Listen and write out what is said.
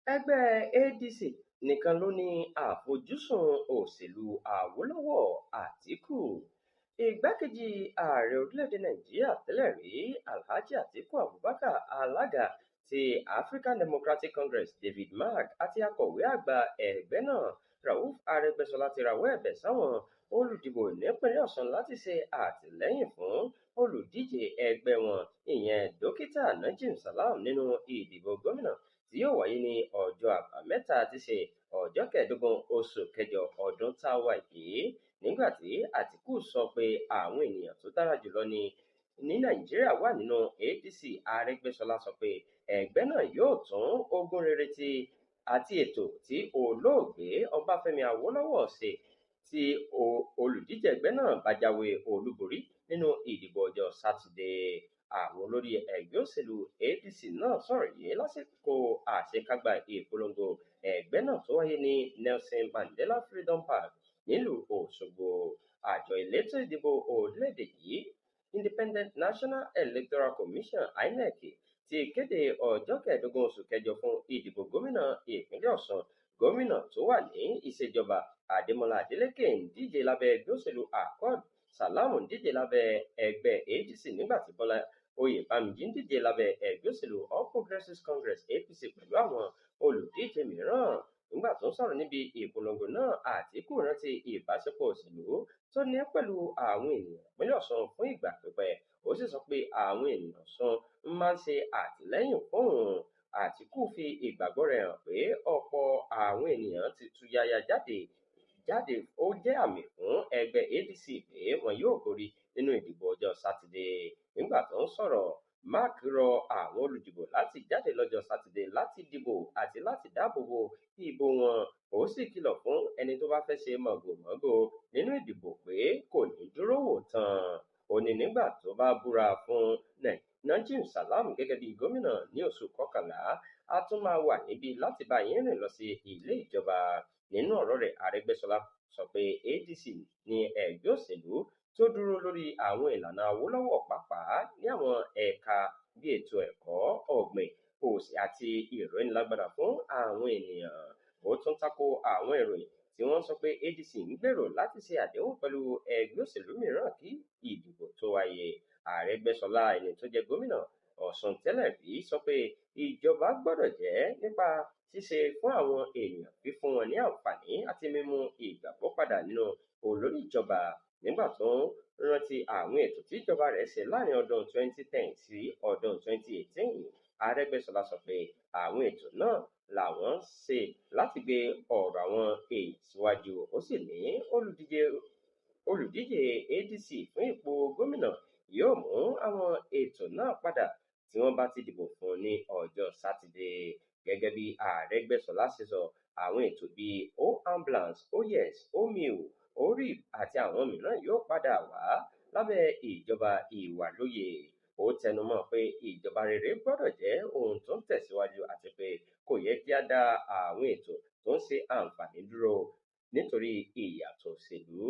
Ẹgbẹ́ ADC nìkan ló ní àfojúsùn òṣèlú Awólọ́wọ̀ Àtíkù. Igbákejì ààrẹ orílẹ̀-èdè Nàìjíríà tẹ́lẹ̀ rí Alhaji Atiku Abubakar, alága ti African Democratic Congress David Mark àti akọ̀wé àgbà ẹgbẹ́ náà Rauf Arẹ́gbẹ́ṣọlá ti rawọ́ ẹ̀bẹ̀ sáwọn olùdìbò nípìnlẹ̀ Ọ̀ṣun láti ṣe àtìlẹ́yìn fún olùdíje ẹgbẹ́ wọn, ìyẹn Dókítà Najeem Salam, nínú ìdìbò gómìnà tí yóò wáyé ní ọjọ́ Àbámẹ́ta tí í ṣe ọjọ́ 15 oṣù kẹjọ ọdún tá a wà yìí. Nígbà tí Àtíkù sọ pé àwọn ènìyàn tó dára jùlọ ní Nàìjíríà wà nínú ADC, Arẹ́gbẹ́ṣọlá sọ pé ẹgbẹ́ náà yóò tún ogún rere àti ètò tí Olóògbé Ọbáfẹ́mi Awólọ́wọ̀ ṣe tí olùdíje ẹgbẹ́ náà bá jáwé olúborí nínú ìdìbò ọjọ́ Sátidé. Àwọn olórí ẹgbẹ́ òṣèlú ADC náà sọ̀rọ̀ yìí lásìkò àṣekágbá ìpolongo ẹgbẹ́ náà tó wáyé ní Nelson Mandela Freedom Park nílùú Òṣogbo. Àjọ elétò ìdìbò orílẹ̀-èdè yìí, Independent National Electoral Commission (INEC), ti kéde ọjọ́ 15 oṣù kẹjọ fún ìdìbò gómìnà ìpínlẹ̀ Ọ̀ṣun. Gómìnà tó wà ní ìṣèjọba Adémọ́lá Adélékè ń díje lábẹ́ ẹgbẹ́ òṣèlú Accord, Salam ń díje lábẹ́ ẹgbẹ́ ADC, nígbà tí Bọ́lá Oyèbámijí ń díje lábẹ́ ẹgbẹ́ òṣèlú All Progressives Congress (APC) pẹ̀lú àwọn olùdíje mìíràn. Nígbà tó ń sọ̀rọ̀ níbi ìpolongo náà, Àtíkù rántí ìbáṣepọ̀ òṣèlú tó ní pẹ̀lú àwọn ènìyàn ìpínlẹ̀ Ọ̀ṣun fún ìgbà pípẹ́, ó sì sọ pé àwọn ènìyàn Ọ̀ṣun máa ń ṣe àtìlẹ́yìn fóun. Àtíkù fi ìgbàgbọ́ rẹ̀ hàn pé ọ̀pọ̀ àwọn ènìyàn ti tú yáyá jáde ó jẹ́ àmì fún ẹgbẹ́ ADC pé wọn yóò borí nínú ìdìbò ọjọ́ Sátidé. Nígbà tó ń sọ̀rọ̀, Mark rọ àwọn olùdìbò láti jáde lọ́jọ́ Sátidé láti dìbò àti láti dáàbò bo ìbò wọn. Ó sì kìlọ̀ fún ẹni tó bá fẹ́ ṣe mọ̀gòmọ́gó nínú ìdìbò pé kò ní dúró wò tán. Ó ní nígbà tó bá búra fún Najeem Salam gẹ́gẹ́ bí gómìnà ní oṣù kọkànlá, á tún máa wà níbí láti bá yín rìn lọ sí ilé ìjọba. Nínú ọ̀rọ̀ rẹ̀, Arẹ́gbẹ́ṣọlá sọ pé ADC ní ẹgbẹ́ òṣèlú tó dúró lórí àwọn ìlànà Awólọ́wọ̀, pàápàá ní àwọn ẹ̀ka bíi ètò ẹ̀kọ́, ọ̀gbìn, òsì àti ìrónilágbára fún àwọn ènìyàn. Ó tún tako àwọn ìròyìn tí wọ́n sọ pé ADC ń gbèrò láti ṣe àdéhùn pẹ̀lú ẹgbẹ́ òṣèlú mìíràn kí ìdìbò tó wáyé. Arẹ́gbẹ́ṣọlá, ẹni tó jẹ́ gómìnà Ọ̀ṣun tẹ́lẹ̀ rí, sọ pé ìjọba gbọ́dọ̀ jẹ́ nípa ṣíṣe fún àwọn ènìyàn, fífún wọn ní àǹfààní àti mímú ìgbàgbọ́ padà nínú olórí ìjọba. Nígbà tó ń rántí àwọn ètò tí ìjọba rẹ̀ ṣe láàrin ọdún 2010 sí ọdún 2018, Arẹ́gbẹ́ṣọlá sọ pé àwọn ètò náà làwọn ṣe láti gbé ọ̀rọ̀ àwọn èèyàn síwájú. Ó sì ní olùdíje ADC fún ipò gómìnà yóò mú àwọn ètò náà padà tí wọ́n bá ti dìbò fún un ní ọjọ́ Sátidé. Gẹ́gẹ́ bí Arẹ́gbẹ́ṣọlá ṣe sọ, àwọn ètò bíi O-Ambulance, O-Yes, O-Meal, O-Rib àti àwọn mìíràn yóò padà wá lábẹ́ ìjọba ìwàlóye. Ó tẹnumọ́ pé ìjọba rere gbọ́dọ̀ jẹ́ ohun tó ń tẹ̀síwájú àti pé kò yẹ kí á dá àwọn ètò tó ń ṣe àǹfààní dúró nítorí ìyàtọ̀ òṣèlú.